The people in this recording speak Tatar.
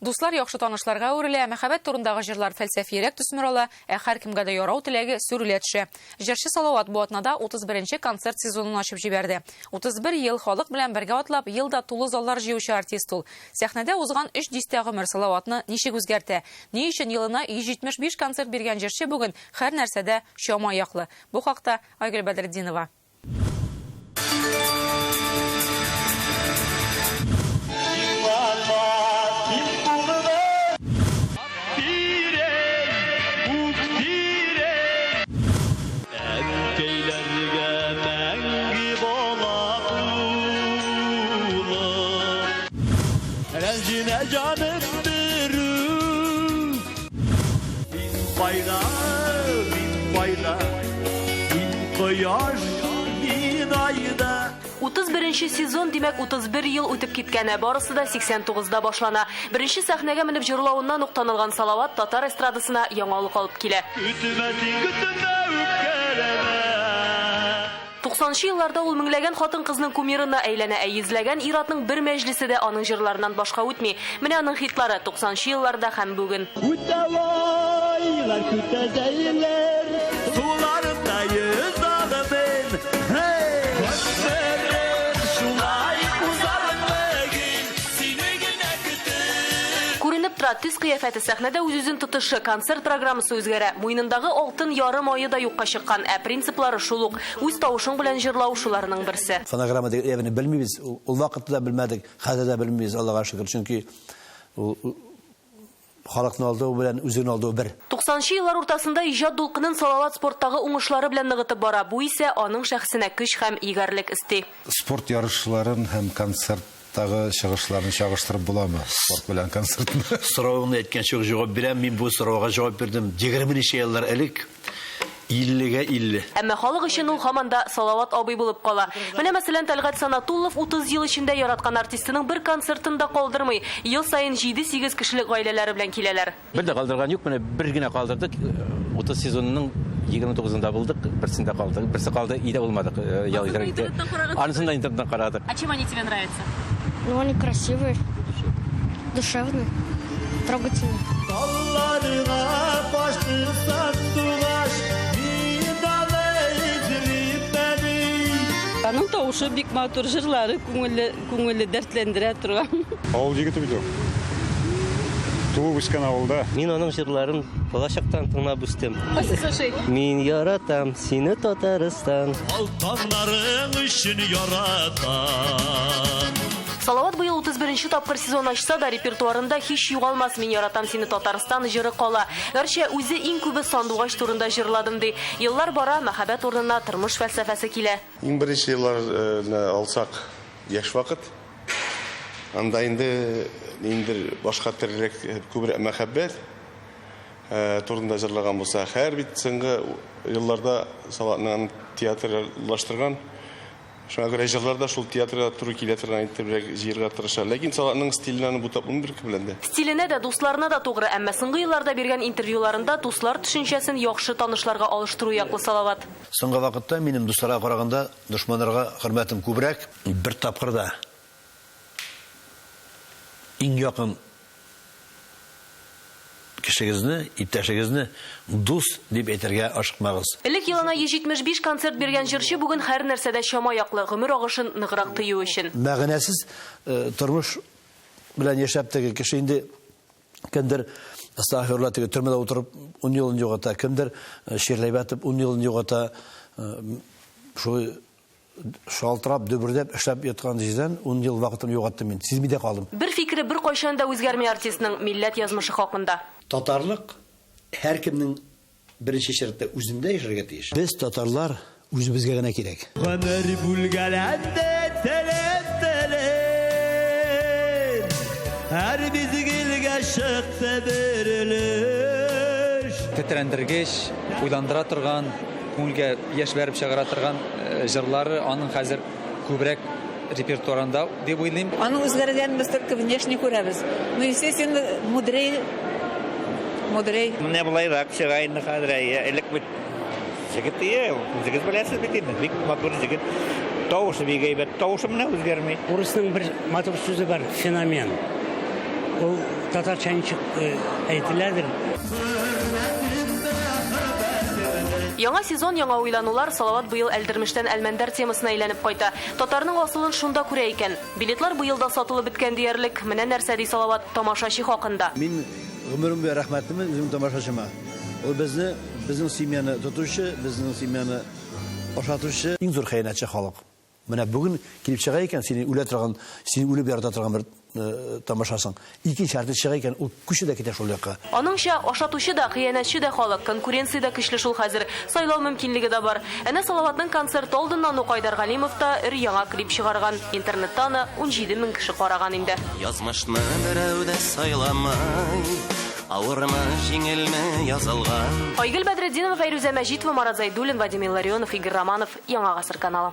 Дуслар яхшы танышларга әверелә, мәхәббәт турындагы җырлар фәлсәфиерәк төсмер ала, ә һәркемгә дә ярау теләге сүрелә төшә. Җырчы Салават бу атнада 31 нче концерт сезонын ачып җибәрде. 31 ел халык белән бергә атлап, ел да тулы заллар җыючы артист ул. Сәхнәдә узган өч дистә гомер Салаватны ничек үзгәртә? Ни өчен елына 175 концерт биргән җырчы бүген һәрнәрсәдә чама яклы? Бу хакта Айгөл Бәдретдинова. Кайда, мин кайда, мин кояш, мин айда. 31 нче сезон, димәк, 31 ел үтеп киткән, ә барысы да 89-да башлана. Беренче сәхнәгә менеп җырлавыннан ук танылган Салават татар эстрадасына яңалык алып килә. Көтмә син, көтмә, үпкәләмә. Туксанынчы елларда ул меңләгән хатын-кызның кумирына әйләнә, ә йөзләгән ир-атның бер мәҗлесе дә аның җырларыннан башка үтми. Менә аның хитлары, туксанынчы елларда һәм бүген. Үтә айлар, көтә җәйләр. Суларында йөзәмен, һей! Гомерем шулай узармы гел, сине генә көтеп. Күренеп тора, төс-кыяфәте, сәхнәдә үз-үзен тотышы, концерт программасы үзгәрә. Муенындагы алтын ярым ае да юкка чыккан, ә принциплары шул ук. Үз тавышың белән җырлау, шуларның берсе. Фонограмма дигән әйберне белмибез. Ул вакытта да белмәдек, хәзер дә белмибез, Аллага шөкер. Чөнки ул халыкны алдау белән үзеңне алдау бер. Туксанынчы еллар уртасында иҗат дулкынын Салават спорттагы уңышлары белән ныгытып бара. Бу исә аның шәхесенә көч һәм егәрлек өсти. Спорт ярышларын һәм концерт Тагы чыгышларны чагыштырып буламы спорт белән концертны? Соравыңны әйткәнче үк җавап бирәм. Мин бу сорауга җавап бирдем егерме ничә еллар элек. Иллегә 50. Әмма халык өчен ул һаман да Салават абый булып кала. Менә, мәсәлән, Тәлгать Санатуллов 30 ел эчендә яраткан артистының бер концертын да калдырмый. Ел саен җиде-сигез кешелек гаиләләре белән киләләр. Бер дә калдырган юк, менә бер генә калдырдык. 30 сезонының 29-ында булдык, берсендә калдык. Берсе калды, өйдә булмадык, э, ял итәргә китте. Анысын да интернеттан карадык. А чем они тебе нравятся? Ну, они красивые, душевные, трогательные. Талларга качты сандугач, мин аны эзлим әле. Аның тавышы бик матур, җырлары күңелле, күңелле дәртләндерә торган. Авыл егете бит ул. Туып үскән авылда. Мин аның җырларын балачактан тыңлап үстем. Слушай. Мин яратам сине, Татарстан. Алтаннарың өчен яратам. Салават быел 31 нче тапкыр сезон ачса да, репертуарында һич югалмас Мин яратам сине, Татарстан җыры кала. Гәрчә үзе иң күбе сандугач турында җырладым ди. Еллар бара, мәхәббәт урынына тормыш фәлсәфәсе килә. Иң беренче елларны алсак, яшь вакыт. Анда инде ниндидер башка төрлерәк күбрәк мәхәббәт турында җырлаган булса, хәер бит соңгы елларда Салаватның аны театрлаштырган. Шуңа күрә җырлар да шул театрга туры килә торган итебрәк җыярга тырыша. Ләкин Салаватның стиленә аны бутап булмый беркем белән дә. Стиленә дә, дусларына да тугры, әмма соңгы елларда биргән интервьюларында дуслар төшенчәсен яхшы танышларга алыштыру яклы Салават. Соңгы вакытта минем дусларга караганда дошманнарга хөрмәтем күбрәк. Бер тапкыр да иң якын кешегезне, иптәшегезне дус дип әйтергә ашыкмагыз. Элек елына 175 концерт биргән җырчы бүген һәр нәрсәдә чама яклы, гомер агышын ныграк тою өчен. Мәгънәсез тормыш белән яшәп теге кеше инде кемдер, әстәгъфирулла, теге төрмәдә утырып ун елын югата, кемдер чирләп ятып ун елын югата. Шулай Шалтырап, дөбердәп эшләп яткан җирдән ун ел вакытым югаттым мин, сизми дә калдым. Бер фикере беркайчан да үзгәрми артистның, милләт язмышы хакында. Татарлык һәркемнең беренче чиратта үзендә яшәргә тиеш. Без, татарлар, үзебезгә генә кирәк. Гомер бүлгәләнде телем-телем, Һәр мизгелгә чыкты бер өлеш. Тетрәндергеч, уйландыра торган, Күңелгә яшь бәреп чыгара торган җырлары аның хәзер күбрәк репертуарында дип уйлыйм. Аның үзгәргәнен без только внешне күрәбез. Ну, естественно, мудрей, мудрей. Менә болайрак чыга инде хәзер, әйе. Элек бит җегет ие, үзегез беләсез бит инде, бик матур җегет. Тавышы бик әйбәт, тавышы менә үзгәрми. Урысның бер матур сүзе бар, феномен. Ул татарча ничек әйтеләдер. Яңа сезон, яңа уйланулар, Салават быел Әлдермештән Әлмәндәр темасына әйләнеп кайта. Татарның асылын шунда күрә икән. Билетлар быел да сатылып беткән диярлек. Менә нәрсә ди Салават тамашачы хакында. Мин гомерем буе рәхмәтлемен үземнең тамашачыма. Ул безне, безнең семьяны тотучы, безнең семьяны ашатучы. Иң зур хыянәтче халык. Менә бүген килеп чыга икән, сине үлә торган, сине үлеп ярата торган бер э, тамашасың. Икенче артист чыга икән, ул күчә дә китә шул якка. Аныңча, ашатучы да, хыянәтче дә халык, конкуренция дә көчле шул хәзер. Сайлау мөмкинлеге дә бар. Әнә Салаватның концерты алдыннан ук Айдар Галимов та өр-яңа клип чыгарган. Интернетта аны 17 мең кеше караган инде. Язмышны берәү дә сайламай, авырмы, җиңелме язылган. Айгөл Бәдретдинова, Фәйрүзә Мәҗитова, Марат Зайдуллин, Вадим Илларионов, Игорь Романов, Яңа гасыр каналы.